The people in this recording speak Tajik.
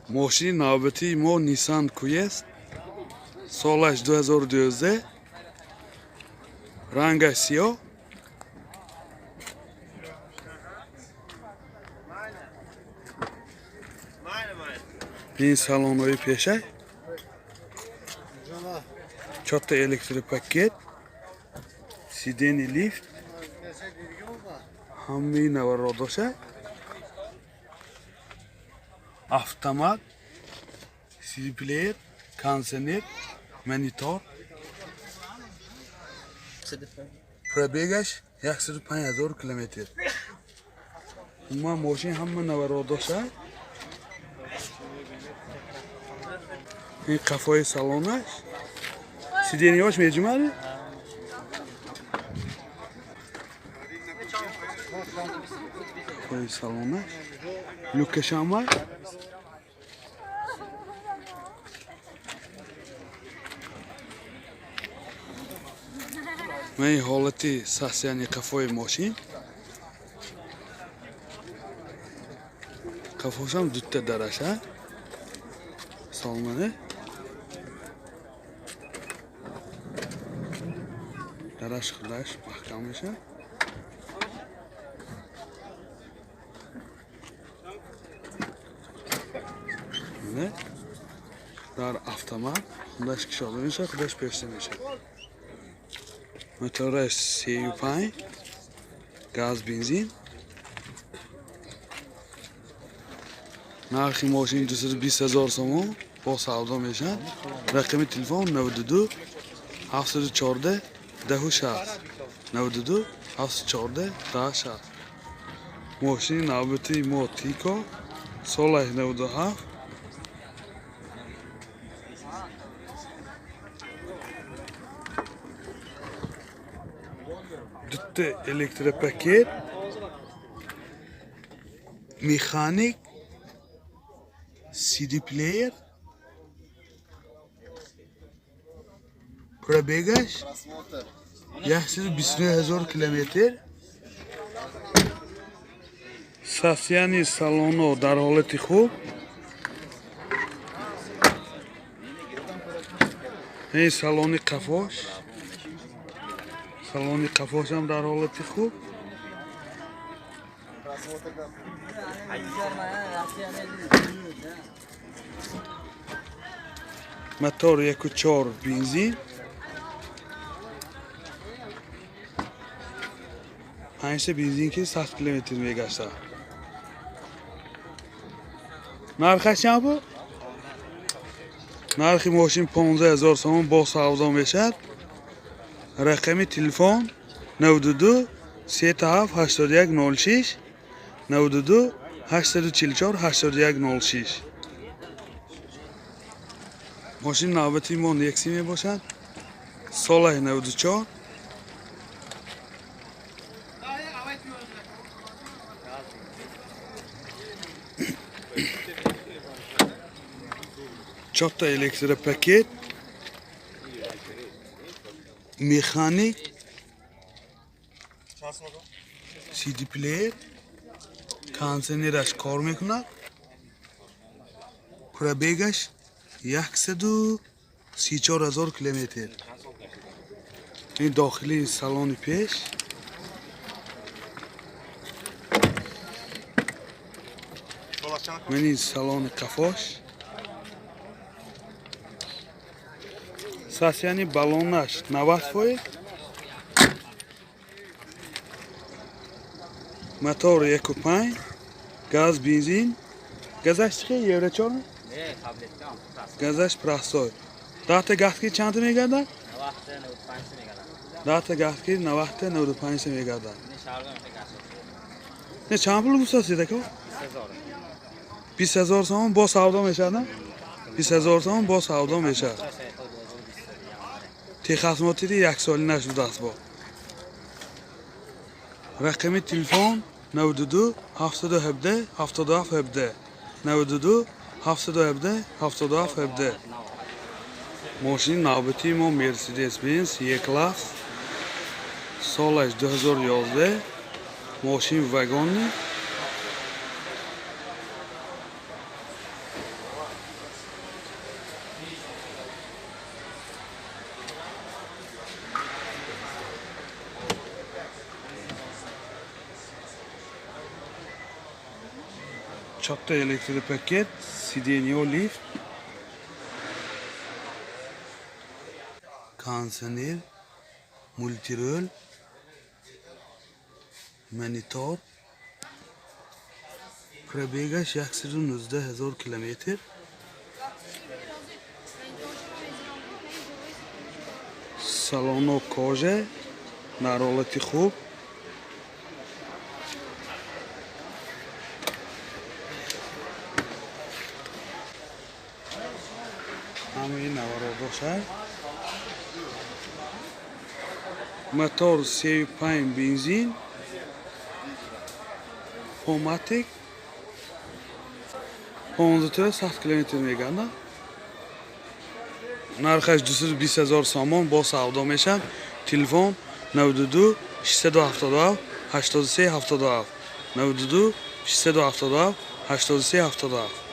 Мошини навбатии мо Nissan Quest, солаш 2012, рангаш сиёҳ. Ин салонҳои пешай, чорта электропакет, сиденье, лифт, ҳамаи наварро дошта, автомат, CD-плеер, кондиционер, монитор. Пробегаш 105 ҳазор километр. Умуман, мошин ҳама наварро дошта. Ин қафои салонаш, сиденьеош меҷумади. Қафои салонаш, люкашамай. Ман ин ҳолати состояние қафои мошин. Қафошам дутта дараша салонане, дараш худаш маҳкам мешавад. Не, дар автомат худаш кушода мешавад, худаш пешта мешавад. Мотораш 3,5, газ, бензин. Нархи мошин 220 ҳазор сомон, бо савдо мешавад. Рақами телефон 92 714 10 60, 92 714 10 60. Мошини навбатии мо Тико, солаш 97. Дутта электропакет, механик, CD плеер. Пробегаш 129 ҳазор километр. Состояние салоно дар ҳолати хуб. Ин салони қафош, салони қафошам дар ҳолати хуб. Мотор 1,4, бензин, панҷта бензин ки 100 километр мегашта. Нархаш чанд буд? Нархи мошин 15 ҳазор сомон, бо савдо мешавад. Рақами телефон 92 37 81 06, 92 844 81 06. Мошини навбати мо Некси мебошад, солаи 94. Чорта электропакет, механик, CD плеер, кондиционераш кор мекунад. Пробегаш 134 ҳазор километр. Ин дохили салони пеш. Ман ин салони қафош. Состояние баллонаш 90%. Мотор 1,5, газ, бензин. Газаш чӣ, евро 4? Не, таблетка. Газаш простой. Даҳта гаҳтки чанда мегардад? 90 95 мегардад. Даҳта гаҳтки 90 95 мегардад. Не, шарга мегардад. Не, чанд пул гуфтасед, ака? 20 000. 20 000 сомон, бо савдо мешавад, на? 20 000 сомон, бо савдо мешавад. Техосмотри яксоли нашудааст. Бо рақами телефон 92 717 77 17, 92 717 77 17. Мошини навбатии мо Мерседес Бенз Е класс, солаш 2011, мошин вагонный. Чорта электропакет, сиденье, лифт, кондиционер, мультируль, монитор. Пробегаш 119 000 километр. Салоно кожа, дар ҳолати хуб. Ҳамаи навородошай. Мотор 3,5 бензин, 4MATIC, 15 100 километр мегардад. Нархаш 220 000 сомон, бо савдо мешавад. Телефон 92 677 83 77, 92 677 83 77.